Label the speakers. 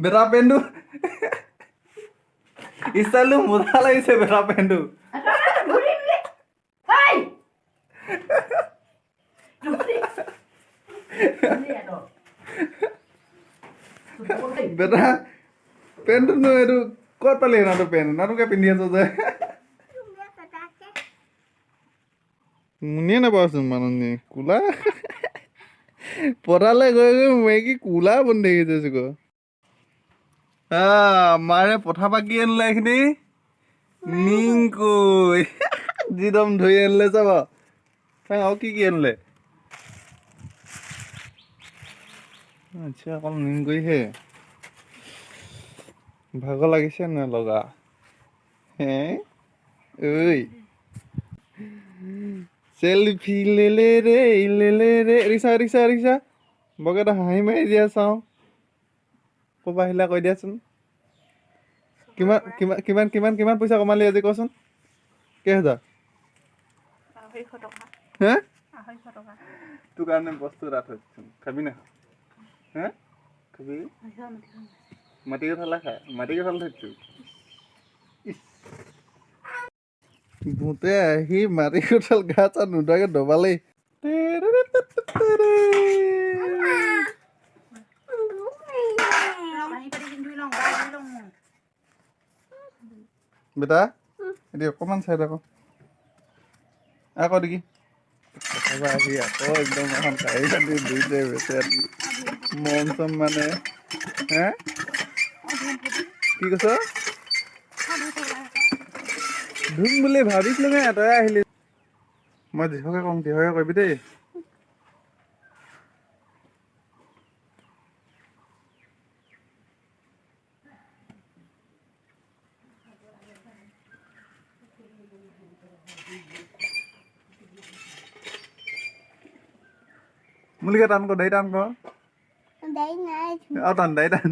Speaker 1: বেটা, পেণ্টটো ষ্টাইলটো মজা লাগিছে বেটা পেণ্টটো।
Speaker 2: হেই।
Speaker 1: বেটা, পেণ্টটোনো এইটো ক'ত পালি? নাটো পেণ্ট নাটোকে পিন্ধি আছ যে, মুনিয়ে নাপাওঁচোন। মানুহজনী কোলা, পথাৰলৈ গৈ গৈ মাইকী কোলা বন্ধি গৈছে গৈ। মাৰে পথাৰ পৰা কি আনিলে এইখিনি? নিংকৈ যিদম ধৰি আনিলে চাব। আৰু কি কি আনিলে? আচ্ছা, অকল নিংকৈহে। ভাগৰ লাগিছে নে লগা হে? ঐ, চেলফি লেলে ৰে লেলে ৰে। Rickshaw, rickshaw, rickshaw. বৰকে এটা হাঁহি মাৰি দিয়া চাওঁ। ক'ৰপৰা আহিলা কৈ দিয়াচোন। কিমান কিমান কিমান কিমান কিমান পইচা কমালি আজি কচোন? কেইহাজাৰ?
Speaker 3: 250 টকা।
Speaker 1: হে?
Speaker 3: 250 টকা।
Speaker 1: তোৰ কাৰণে বস্তু এটা থৈ দিছোঁ, খাবি নাখা? হে, খাবি? মাটি কঁঠালে খাই, মাটি কঁঠাল থৈ দিছোঁ। ভূতে আহি মাটি কঁঠাল গা চা নোধোৱাকে দবালেই।
Speaker 3: কাঁহী বাতিখিনি ধুই লওঁ, গা ধুই লওঁ মই।
Speaker 1: বেটা, এতিয়া অকণমান চাই থাক আকৌ দেখি। পথাৰৰ আহি আকৌ একদম এখন কাঁহী বাতি ধুইছে বেচেৰা। মন চন মানে হে, কি কৈছ? ধুম বুলি ভাবিছিলো নে, তই আহিলি। মই যিহকে কওঁ তিহকে কৰিবি দেই। মুলিকে টান কৰ, দাড়ি টান কৰ। আৰু টান, দাড়ি টান।